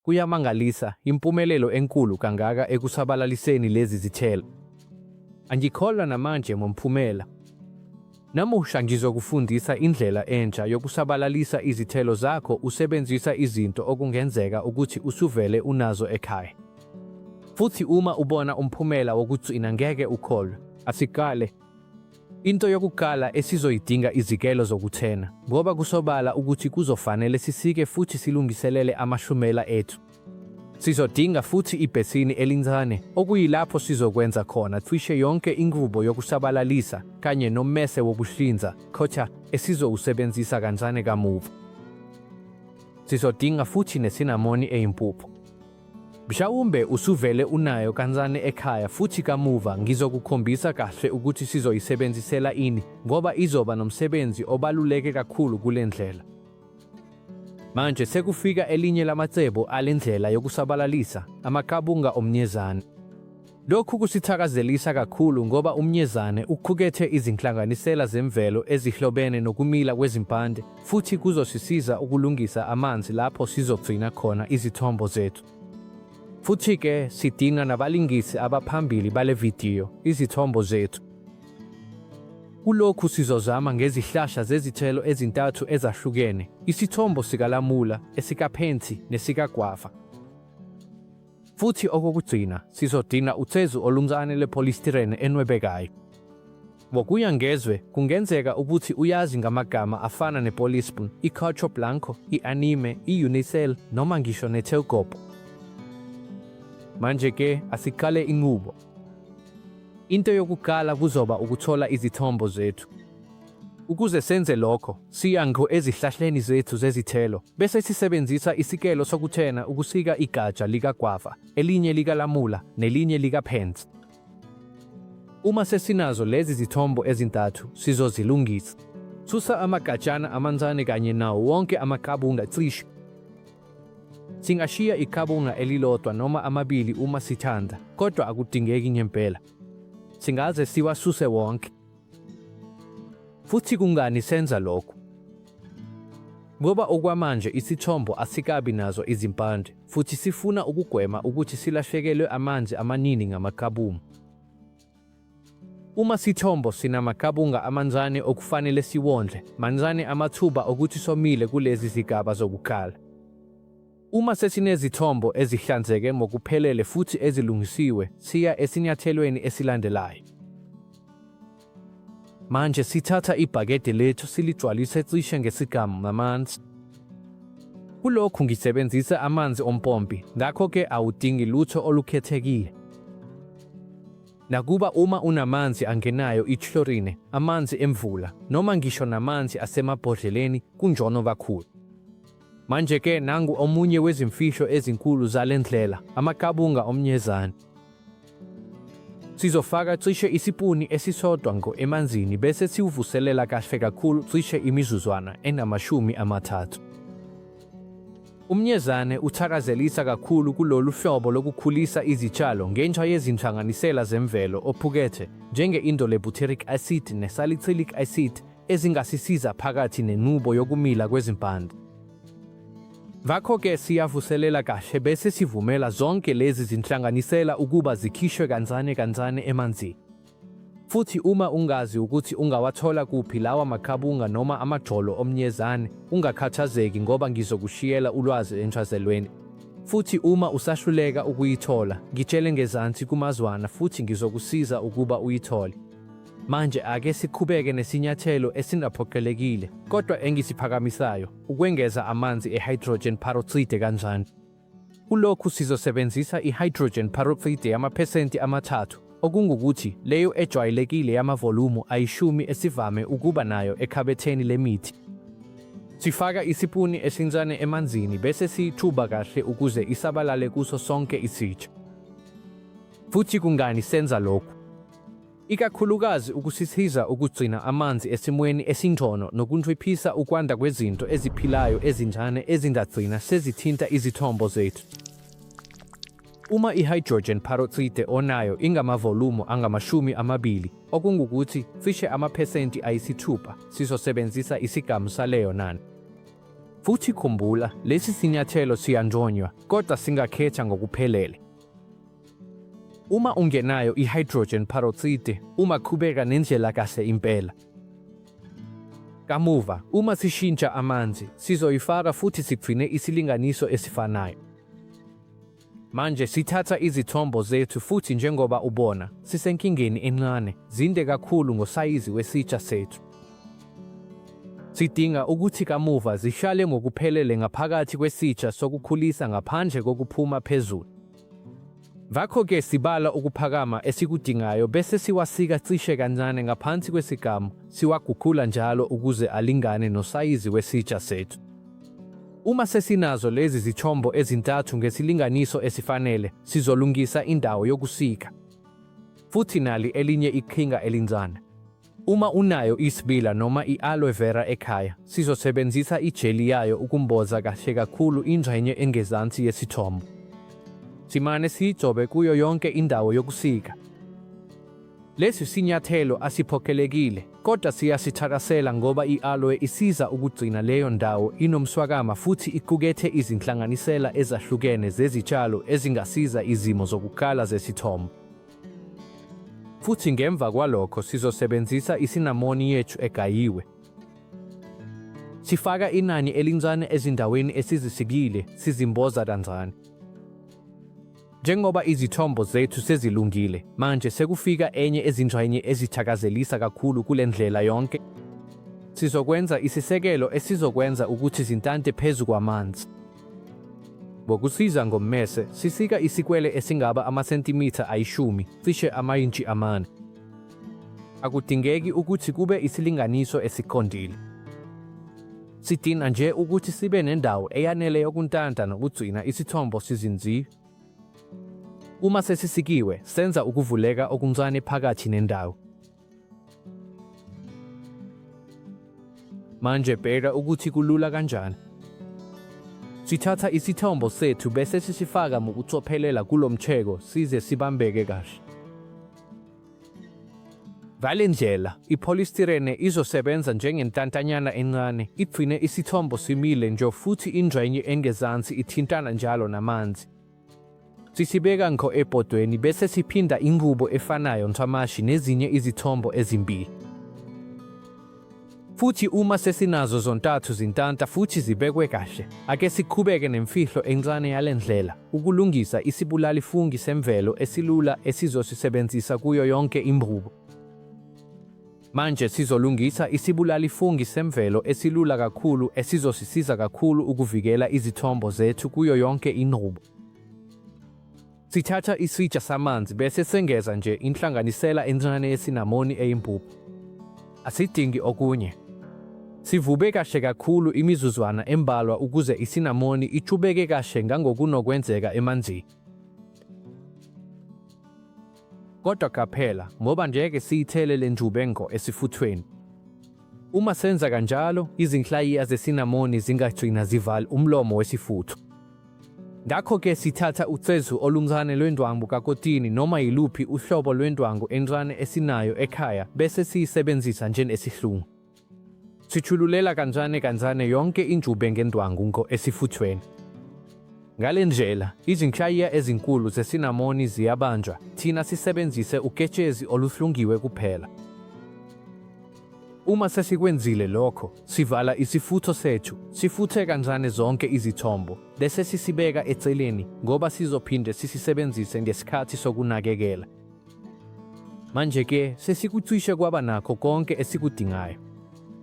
Kuyamangalisa, impumelelo enkulu kangaka ekusabalaliseni lezi zithelo. Angikholwa namanje ngomphumela. Namuhla ngizokufundisa indlela entsha yokusabalalisa izithelo zakho usebenzisa izinto okungenzeka ukuthi usuvele unazo ekhaya. Futhi uma ubona umphumela wokugcina ngeke ukholwe. Asiqale. Into yokuqala esizoyidinga izikelo zokuthena, ngoba kusobala ukuthi kuzofanele sisike futhi silungiselele amahlumela ethu. Sizodinga futhi ibhesini elincane, okuyilapho sizokwenza khona cishe yonke inqubo yokusabalalisa, kanye nommese wokuhlinza, cutter, esizowusebenzisa kancane kamuva. Sizodinga futhi nesinamoni eyimpuphu. Mhlawumbe usuvele unayo kancane ekhaya futhi kamuva ngizokukhombisa kahle ukuthi sizoyisebenzisela ini ngoba izoba nomsebenzi obaluleke kakhulu kule ndlela. Manje sekufika elinye lamacebo ale ndlela yokusabalalisa, amaqabunga omnyezane. Lokhu kusithakazelisa kakhulu ngoba umnyezane uqukethe izinhlanganisela zemvelo ezihlobene nokumila kwezimpande futhi kuzosisiza ukulungisa amanzi lapho sizogcina khona izithombo zethu. Futhi-ke sidinga nabalingisi abaphambili bale vidiyo, izithombo zethu. Kulokhu sizozama ngezihlahla zezithelo ezintathu ezahlukene, isithombo sikalamula, esikaphensi nesikagwava. Futhi okokugcina, sizodinga ucezu oluncane lwepolistirene enwebekayo. Ngokuya ngezwe, kungenzeka ukuthi uyazi ngamagama afana nepolispn, iCacho Blanco, i-Anime, i-Unicel noma ngisho neTelkopo. Manje-ke asiqale inqubo. Into yokuqala kuzoba ukuthola izithombo zethu. Ukuze senze lokho, siya ngqo ezihlahleni zethu zezithelo bese sisebenzisa isikelo sokuthena ukusika igatsha likagwava, elinye likalamula nelinye likaphensi. Uma sesinazo lezi zithombo ezintathu, sizozilungisa. Susa amagatshana amancane kanye nawo wonke amaqabunga cishe. Singashiya iqabunga elilodwa noma amabili uma sithanda, kodwa akudingeki ngempela. Singaze siwasuse wonke. Futhi kungani senza lokhu? Ngoba okwamanje isithombo asikabi nazo izimpande futhi sifuna ukugwema ukuthi silahlekelwe amanzi amaningi ngamaqabunga. Uma sithombo sinamaqabunga amancane okufanele siwondle, mancane amathuba okuthi somile kulezi zigaba zokuqala. Uma sesinezithombo ezihlanzeke ngokuphelele futhi ezilungisiwe, siya esinyathelweni esilandelayo. Manje sithatha ibhakede lethu siligcwalise cishe ngesigamu ngamanzi. Kulokhu ngisebenzisa amanzi ompompi, ngakho-ke awudingi lutho olukhethekile. Nakuba uma unamanzi angenayo i-chlorine, amanzi emvula, noma ngisho namanzi asemabhodleleni kungcono kakhulu. Manje-ke nangu omunye wezimfihlo ezinkulu zale ndlela, amaqabunga omnyezane. Sizofaka cishe isipuni esisodwa ngo emanzini bese siwuvuselela kahle kakhulu cishe imizuzwana engamashumi 30. Umnyezane uthakazelisa kakhulu kulolu hlobo lokukhulisa izitshalo ngenxa yezinhlanganisela zemvelo ophukethe njenge-indolebutyric acid ne-salicylic acid ezingasisiza phakathi nenqubo yokumila kwezimpande. Ngakho-ke siyavuselela kahle bese sivumela zonke lezi zinhlanganisela ukuba zikhishwe kancane kancane emanzini. Futhi uma ungazi ukuthi ungawathola kuphi lawa maqabunga noma amagxolo omnyezane, ungakhathazeki ngoba ngizokushiyela ulwazi encazelweni. Futhi uma usahluleka ukuyithola, ngitshele ngezansi kumazwana futhi ngizokusiza ukuba uyithole. Manje ake siqhubeke nesinyathelo esingaphoqelekile kodwa engisiphakamisayo, ukwengeza amanzi e-hydrogen peroxide kancane. Kulokhu sizosebenzisa i-hydrogen peroxide yamaphesenti 3, okungukuthi, leyo ejwayelekile yamavolumu ayishumi esivame ukuba nayo ekhabetheni lemithi. Sifaka isipuni esincane emanzini bese siyixuba kahle ukuze isabalale kuso sonke isitsha. Futhi kungani senza lokhu? Ikakhulukazi ukusisiza ukugcina amanzi esimweni esingcono nokunciphisa ukwanda kwezinto eziphilayo ezincane ezingagcina sezithinta izithombo zethu. Uma i-hydrogen peroxide onayo ingamavolumu angama-20, okungukuthi, cishe amaphesenti 6, sizosebenzisa isigamu saleyo nani. Futhi khumbula, lesi sinyathelo siyanconywa, kodwa singakhetha ngokuphelele. Uma ungenayo i-hydrogen peroxide, ungaqhubeka nendlela kahle impela. Kamuva, uma sishintsha amanzi, sizoyifaka futhi sigcine isilinganiso esifanayo. Manje sithatha izithombo zethu futhi njengoba ubona, sisenkingeni encane, zinde kakhulu ngosayizi wesitsha sethu. Sidinga ukuthi kamuva zihlale ngokuphelele ngaphakathi kwesitsha sokukhulisa ngaphandle kokuphuma phezulu. Ngakho-ke sibala ukuphakama esikudingayo bese siwasika cishe kancane ngaphansi kwesigamu, siwaguqula njalo ukuze alingane nosayizi wesitsha sethu. Uma sesinazo lezi zithombo ezintathu ngesilinganiso esifanele, sizolungisa indawo yokusika. Futhi nali elinye iqhinga elincane. Uma unayo isibila noma i-aloe vera ekhaya, sizosebenzisa ijeli yayo ukumboza kahle kakhulu ingxenye engezansi yesithombo. Simane siyigcobe kuyo yonke indawo yokusika. Lesi sinyathelo asiphoqelekile, kodwa siyasithakasela ngoba i-aloe isiza ukugcina leyo ndawo inomswakama futhi iqukethe izinhlanganisela ezahlukene zezitshalo ezingasiza izimo zokuqala zesithombo. Futhi ngemva kwalokho sizosebenzisa isinamoni yethu egayiwe. Sifaka inani elincane ezindaweni esizisikile, sizimboza kancane. Njengoba izithombo zethu sezilungile, manje sekufika enye ezingxenye ezithakazelisa kakhulu kule ndlela yonke. Sizokwenza isisekelo esizokwenza ukuthi zintante phezu kwamanzi. Ngokusiza ngommese, sisika isikwele esingaba amasentimitha ayishumi, cishe amayintshi amane. Akudingeki ukuthi kube isilinganiso esiqondile. Sidinga nje ukuthi sibe nendawo eyanele yokuntanta nokugcina isithombo sizinzile. Uma sesisikiwe, senza ukuvuleka okuncane phakathi nendawo. Manje bheka ukuthi kulula kanjani. Sithatha isithombo sethu bese sisifaka ngokucophelela kulo mtsheko size sibambeke kahle. Ngale ndlela, i-polystyrene izosebenza njengentantanyana encane, igcine isithombo simile njo futhi ingxenye engezansi ithintana njalo namanzi. Sisibeka ngqo ebhodweni bese siphinda inqubo efanayo ncamashi nezinye izithombo ezimbili. Futhi uma sesinazo zontathu zintanta futhi zibekwe kahle, ake siqhubeke nemfihlo encane yale ndlela, ukulungisa isibulali-fungi semvelo esilula esizosisebenzisa kuyo yonke inqubo. Manje sizolungisa isibulali-fungi semvelo esilula kakhulu esizosisiza kakhulu ukuvikela izithombo zethu kuyo yonke inqubo. Sithatha isitsha samanzi bese sengeza nje inhlanganisela encane yesinamoni eyimpuphu. Asidingi okunye. Sivube kahle kakhulu imizuzwana embalwa ukuze isinamoni ixubeke kahle ngangokunokwenzeka emanzini. Kodwa qaphela, ngoba ngeke siyithele le njube ngqo esifuthweni. Uma senza kanjalo, izinhlayiya zesinamoni zingagcina zival umlomo wesifutho. Ngakho-ke sithatha ucezu oluncane lwendwangu kakotini noma yiluphi uhlobo lwendwangu encane esinayo ekhaya bese siyisebenzisa njengesihlungu. Sithululela kancane kancane yonke injube ngendwangu ngqo esifuthweni. Ngale ndlela, izinhlayiya ezinkulu zesinamoni ziyabanjwa, thina sisebenzise uketshezi oluhlungiwe kuphela. Uma sesikwenzile lokho, sivala isifutho sethu, sifuthe kancane zonke izithombo, bese sisibeka eceleni ngoba sizophinde sisisebenzise ngesikhathi sokunakekela. Manje-ke sesikucishe kwaba nakho konke esikudingayo.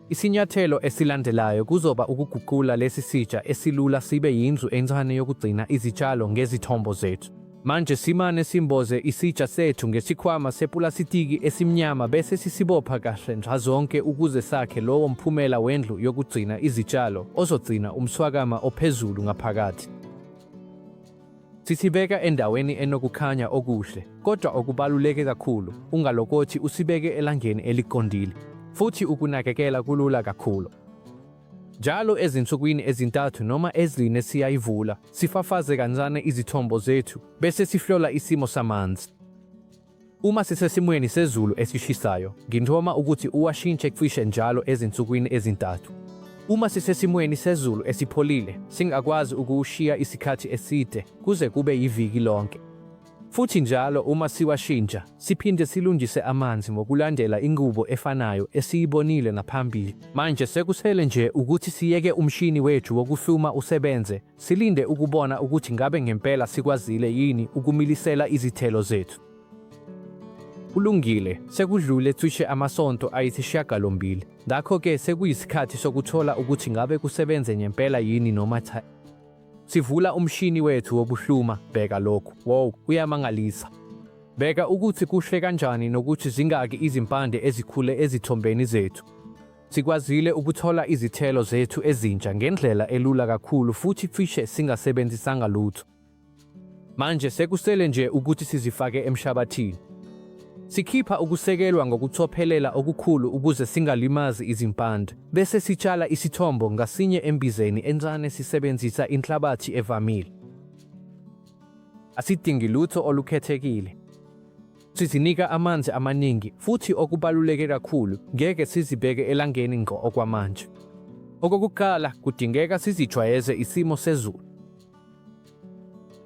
Isinyathelo esilandelayo kuzoba ukuguqula lesi sitsha esilula sibe yindlu encane yokugcina izitshalo ngezithombo zethu. Manje simane simboze isitsha sethu ngesikhwama sepulasitiki esimnyama bese sisibopha kahle nxazonke ukuze sakhe lowo mphumela wendlu yokugcina izitshalo ozogcina umswakama ophezulu ngaphakathi. Sisibeka endaweni enokukhanya okuhle, kodwa okubaluleke kakhulu, ungalokothi usibeke elangeni eliqondile. Futhi ukunakekela kulula kakhulu. Njalo ezinsukwini ezintathu noma ezine siyayivula, sifafaze kancane izithombo zethu, bese sihlola isimo samanzi. Uma sisesimweni sezulu esishisayo, ngincoma ukuthi uwashintshe cishe njalo ezinsukwini ezintathu. Uma sisesimweni sezulu esipholile, singakwazi ukuwushiya isikhathi eside, kuze kube yiviki lonke. Futhi njalo uma siwashintsha, siphinde silungise amanzi ngokulandela inqubo efanayo esiyibonile ngaphambili. Manje sekusele nje ukuthi siyeke umshini wethu wokuhluma usebenze, silinde ukubona ukuthi ngabe ngempela sikwazile yini ukumilisela izithelo zethu. Kulungile, sekudlule cishe amasonto ayisishiyagalombili, ngakho-ke sekuyisikhathi sokuthola ukuthi ngabe kusebenze ngempela yini noma cha. Sivula umshini wethu wokuhluma, bheka lokhu. Wow, kuyamangalisa. Bheka ukuthi kuhle kanjani nokuthi zingaki izimpande ezikhule ezithombeni zethu. Sikwazile ukuthola izithelo zethu ezintsha ngendlela elula kakhulu futhi cishe singasebenzisanga lutho. Manje sekusele nje ukuthi sizifake emhlabathini. Sikhipha ukusekelwa ngokucophelela okukhulu ukuze singalimazi izimpande, bese sitshala isithombo ngasinye embizeni encane sisebenzisa inhlabathi evamile. Asidingi lutho olukhethekile. Sizinika amanzi amaningi futhi okubaluleke kakhulu, ngeke sizibeke elangeni ngqo okwamanje. Okokuqala, kudingeka sizijwayeze isimo sezulu.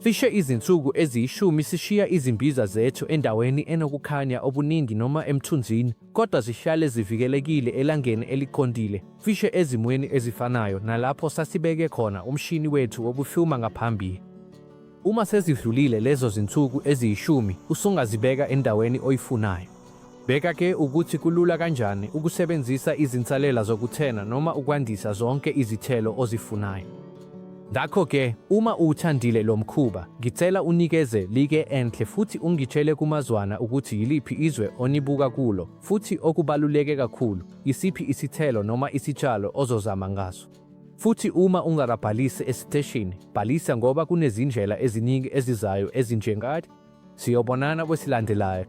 Cishe izinsuku eziyishumi sishiya izimbiza zethu endaweni enokukhanya okuningi noma emthunzini, kodwa zihlale zivikelekile elangeni eliqondile, cishe ezimweni ezifanayo nalapho sasibeke khona umshini wethu wokuhluma ngaphambili. Uma sezidlulile lezo zinsuku eziyishumi, usungazibeka endaweni oyifunayo. Bheka ke ukuthi kulula kanjani ukusebenzisa izinsalela zokuthena noma ukwandisa zonke izithelo ozifunayo. Ngakho-ke, uma uwuthandile lo mkhuba, ngicela unikeze like enhle futhi ungitshele kumazwana ukuthi yiliphi izwe onibuka kulo, futhi okubaluleke kakhulu, yisiphi isithelo noma isitshalo ozozama ngaso. Futhi uma ungakabhalisi esiteshini, bhalisa ngoba kunezindlela eziningi ezizayo ezinjengathi. Siyobonana kwesilandelayo.